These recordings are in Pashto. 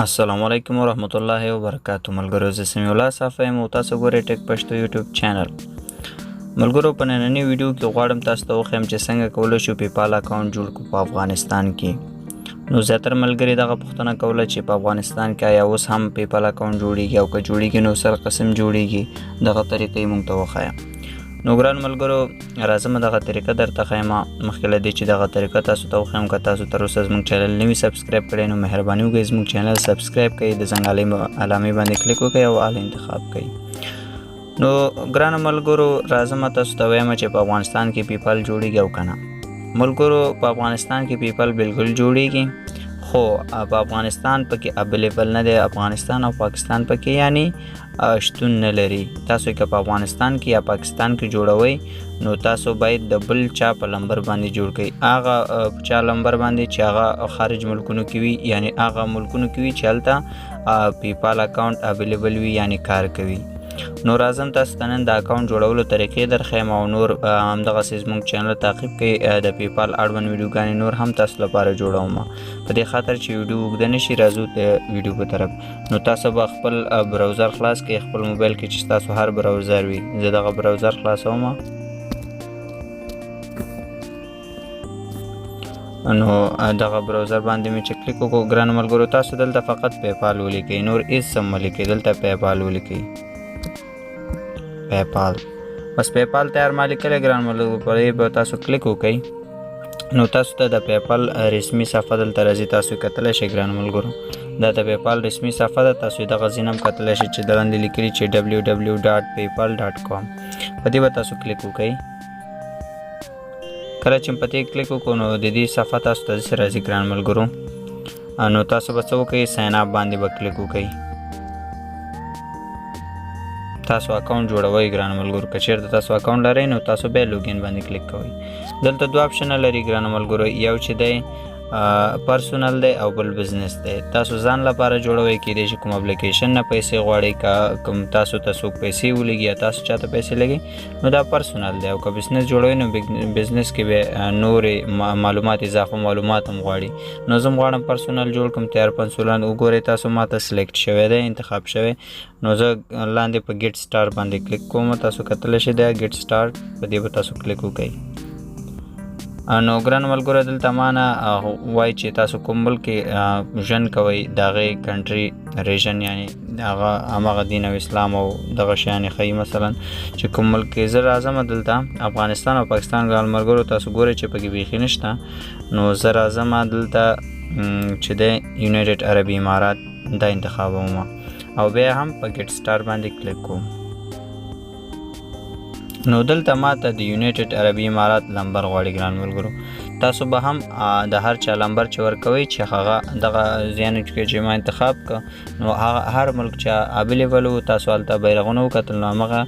السلام علیکم ورحمت الله وبرکاتو ملګرو، زه سمیع الله صافی یم او تاسو ګورئ ټیک پښتو یوټیوب چینل. ملګرو، په نننۍ ویډیو کې غواړم تاسو ته وښیم چې څنګه کولی شو PayPal اکاونټ جوړ کړو په افغانستان کې. نو زیاتره ملګري دغه پوښتنه کوله چې په افغانستان کې آیا اوس هم PayPal اکاونټ جوړیږي، او که جوړیږي نو سر قسم جوړیږي، دغه طریقې مونږ ته وښیه. نو ګران ملګرو، راځم دغه طریقه درته ښیم. مخکې له دې چې دغه طریقه تاسو ته وښیم، که تاسو تر اوسه زموږ چینل نه وي subscribe کړی نو مهرباني وکړئ زموږ چینل subscribe کړئ، د زنګ علامې باندې کلیک وکړئ او all انتخاب کړئ. نو ګرانو ملګرو، راځم تاسو ته وایم چې په افغانستان کې PayPal جوړیږي او که نه. ملګرو، په افغانستان کې PayPal بالکل جوړیږي، خو په افغانستان پکې available نه دی. افغانستان او پاکستان پکې یعنی شتون نه لري. تاسو که په افغانستان کې یا پاکستان کې جوړوئ نو تاسو باید د بل چا په لمبر باندې جوړ کړئ، هغه چا لمبر باندې چې هغه خارج ملکونو کې وي، یعنی هغه ملکونو کې وي چې هلته PayPal اکاونټ available وي، یعنی کار کوي. نو راځم تاسو ته نن د اکاونټ جوړولو طریقې درښیم او نور همدغسې زموږ چینل تعقیب کړئ. د PayPal اړوند ویډیوګانې نور هم تاسو لپاره جوړوم. په دې خاطر چې ویډیو اوږده نه شي، راځو د ویډیو په طرف. نو تاسو به خپل browser خلاص کړئ، خپل موبایل کې چې ستاسو هر browser وي. زه دغه browser خلاصوم. نو دغه browser باندې مې چې کلیک وکړو، ګرانو ملګرو، تاسو دلته فقط PayPal ولیکئ، نور هېڅ څه مه لیکئ. دلته PayPal ولیکئ، PayPal، بس PayPal تیار ما لیکلی. ګران ملګرو، په دې به تاسو کلیک وکړئ نو تاسو ته د PayPal رسمي صفحه دلته راځي، تاسو کتلی شئ. ګران ملګرو، دا د PayPal رسمي صفحه ده. تاسو دغه ځای هم کتلی شئ چې دلاندې لیکلي چې www.paypal.com، په دې به تاسو کلیک وکړئ. کله چې په دې کلیک وکړو نو د دې صفحه تاسو ته داسې راځي. ګران ملګرو، نو تاسو به څه وکړئ؟ sign up باندې به کلیک وکړئ. تاسو اکاونټ جوړوئ. ګران ملګرو، که چېرته تاسو اکاونټ لرئ نو تاسو بیا login باندې کلیک کوئ. دلته دوه آپشنه لري ګرانو ملګرو، یو چې دی personal دی او بل business دی. تاسو ځان لپاره جوړوئ، کېدای شي کوم اپلیکیشن نه پیسې غواړئ، که کوم تاسو ته څوک پیسې ولیږي یا تاسو چاته پیسې لګي نو دا personal دی. او که business جوړوئ نو business کې به نورې معلومات، اضافه معلومات هم غواړي. نو زه هم غواړم personal جوړ کړم. تیار personal وګورئ تاسو، ما ته select شوی دی، انتخاب شوی. نو زه لاندې په get start باندې کلیک کوم. تاسو کتلی شئ دا get start، په دې به تاسو کلیک وکړئ. نو ګران ملګرو، دلته ما نه وایي چې تاسو کوم ملک کې ژوند کوئ، د هغې country region، یعنی هغه هماغه دین او اسلام او دغه شیان یې ښیي. مثلا چې کوم ملک کې زه راځم دلته افغانستان او پاکستان، ګران ملګرو تاسو ګورئ چې پکې بیخي نشته. نو زه راځم دلته چې دی یونایټډ عربي امارات دا انتخابوم او بیا هم په get start باندې کلیک کوم. نو دلته ما ته د یونایټډ عربي امارات لمبر غواړي. ګران ملګرو، تاسو به هم د هر چا لمبر چې ورکوئ چې هغه دغه ځایونو کې چې ما انتخاب که نو هغه هر ملک چې available و تاسو هلته بیرغونه وکتل، نو همغه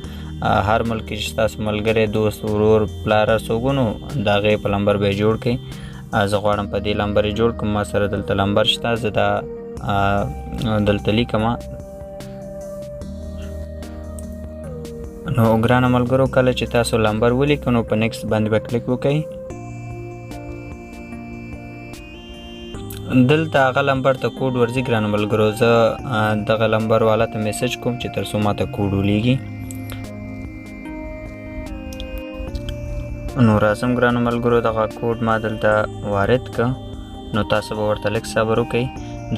هر ملک کې چې ستاسو ملګری، دوست، ورور، پلار هر څوک و نو د هغې په لمبر به یې جوړ کړئ. زه غواړم په دې لمبر یې جوړ کړم. ما سره دلته لمبر شته، زه دا دلته لیکم. نو ګرانو ملګرو، کله چې تاسو لمبر ولیکئ نو په next باندې به کلیک وکړئ. دلته هغه لمبر ته کوډ ورځي. ګرانو ملګرو، زه دغه لمبر والا ته message کوم چې تر څو ما ته کوډ ولیږي. نو راځم ګرانو ملګرو، دغه کوډ ما دلته وارد که. نو تاسو به ورته لږ صبر وکړئ.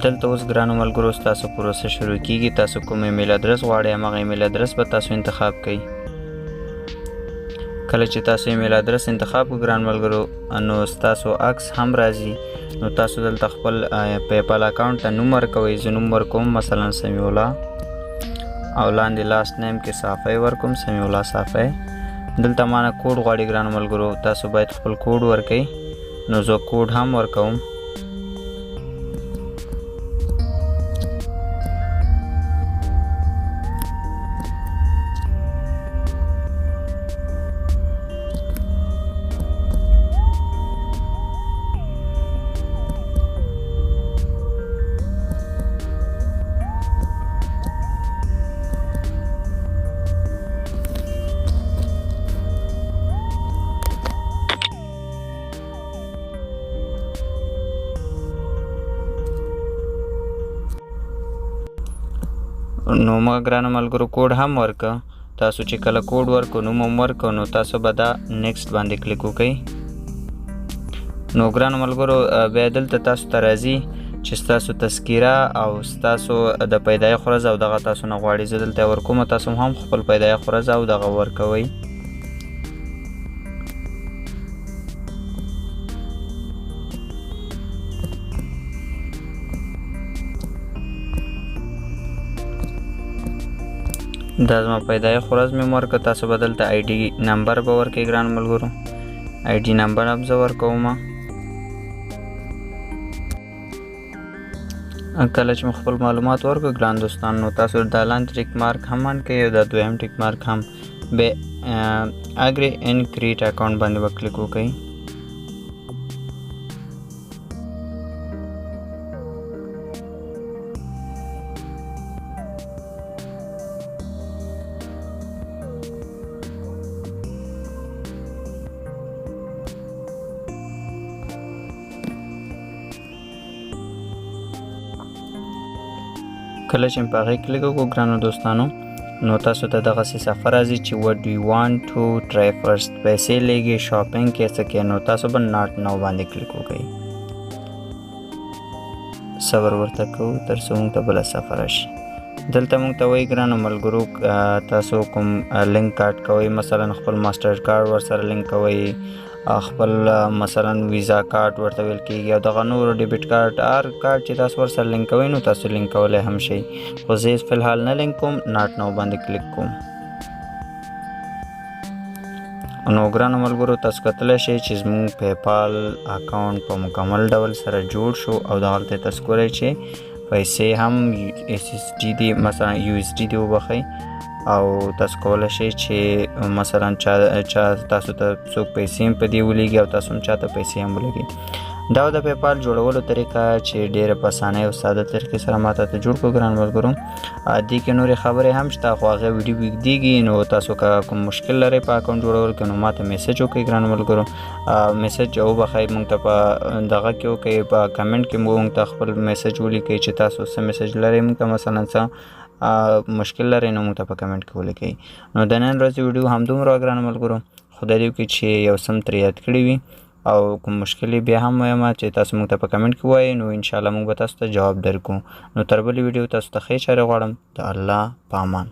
دلته اوس ګرانو ملګرو ستاسو پروسه شروع کیږي. تاسو کوم ایمیل ادرس غواړئ هماغه ایمیل ادرس به تاسو انتخاب کړئ. کله چې تاسو ایمیل ادرس انتخاب کړئ ګران ملګرو، نو ستاسو عکس هم راځي. نو تاسو دلته خپل PayPal اکاونټ ته نوم ورکوئ. زه نوم ورکوم مثلا سمیع الله، او لاندې last name کې صافی ورکوم، سمیع الله صافی. دلته ما نه کوډ غواړي ګرانو ملګرو، تاسو باید خپل کوډ ورکئ. نو زه کوډ هم ورکوم. نو ما ګرانو ملګرو کوډ هم ورکه. تاسو چې کله کوډ ورکو، نوم هم ورکو، نو تاسو به دا next باندې کلیک وکړئ. نو ګرانو ملګرو، بیا دلته تاسو ته راځي چې ستاسو تذکره او ستاسو د پیدایښت ورځ او دغه تاسو نه غواړي. زه دلته ورکوم، تاسو هم خپل پیدایښت ورځ او دغه ورکوئ. دا زما پیدایښت ورځ مې ورکړه. تاسو به دلته ID نمبر به ورکړئ. ګرانو ملګرو، ID نمبر هم زه ورکوم. کله چې مې خپل معلومات ورکړو ګران دوستان، نو تاسو دا لاندې tick mark هم on کړئ او دا دویم tick mark هم. بیا agree and create account باندې به کلیک وکړئ. کله چې په هغې کلیک وکړو ګرانو دوستانو، نو تاسو ته دغسې صفحه راځي چې what do you want to try first، پیسې لیږي، shopping کې څه کې. نو تاسو به not now باندې کلیک وکړئ. صبر ورته کوو تر څو موږ ته بله صفحه راشي. دلته موږ ته وایي ګرانو ملګرو، تاسو کوم لینک کارت کوئ، مثلا خپل ماستر کارت ورسره لینک کوئ، خپل مثلا ویزا کارت ورته ویل کېږي او دغه نور debit کارت، هر کارت چې تاسو ورسره لینک کوئ نو تاسو لینک کولی هم شئ، خو زه یې فی الحال نه لینک کوم، not now باندې کلیک کوم. نو ګرانو ملګرو، تاسو کتلی شئ چې زموږ PayPal account په مکمل ډول سره جوړ شو او دغلته تاسو کولی چې پیسې هم SSD دی، مثلا USD دی وبخښئ، او تاسو کولی شئ چې مثلا چا تاسو ته څوک پیسې هم په دې ولیږي او تاسو هم چاته پیسې هم ولیږئ. دا د PayPal جوړولو طریقه چې ډېره په اسانۍ او ساده طریقې سره ما ته جوړ کړو. ګران ملګرو، دې کې نورې خبرې هم شته، خو هغه ویډیو اوږدېږي. نو تاسو که کوم مشکل لرئ په اکاونټ جوړولو کې نو ما ته message وکړئ. ګران ملګرو، message وبخښئ، موږ ته په دغه کې وکړئ، په کمنټ کې موږ ته خپل message ولیکئ چې تاسو څه message لرئ، موږ ته مثلا څه مشکل لرئ نو موږ ته په کمنټ کې ولیکئ. نو د نن ورځې ویډیو همدومره وه ګرانو ملګرو. خدای دې وکړي چې یو سم ترې یاد کړي وي او کوم مشکل یې بیا هم وایم چې تاسو موږ ته په کمنټ کې ووایئ، نو انشاءالله موږ به تاسو ته جواب درکړو. نو تر بلې ویډیو تاسو ته ښې چارې غواړم. د الله په امان.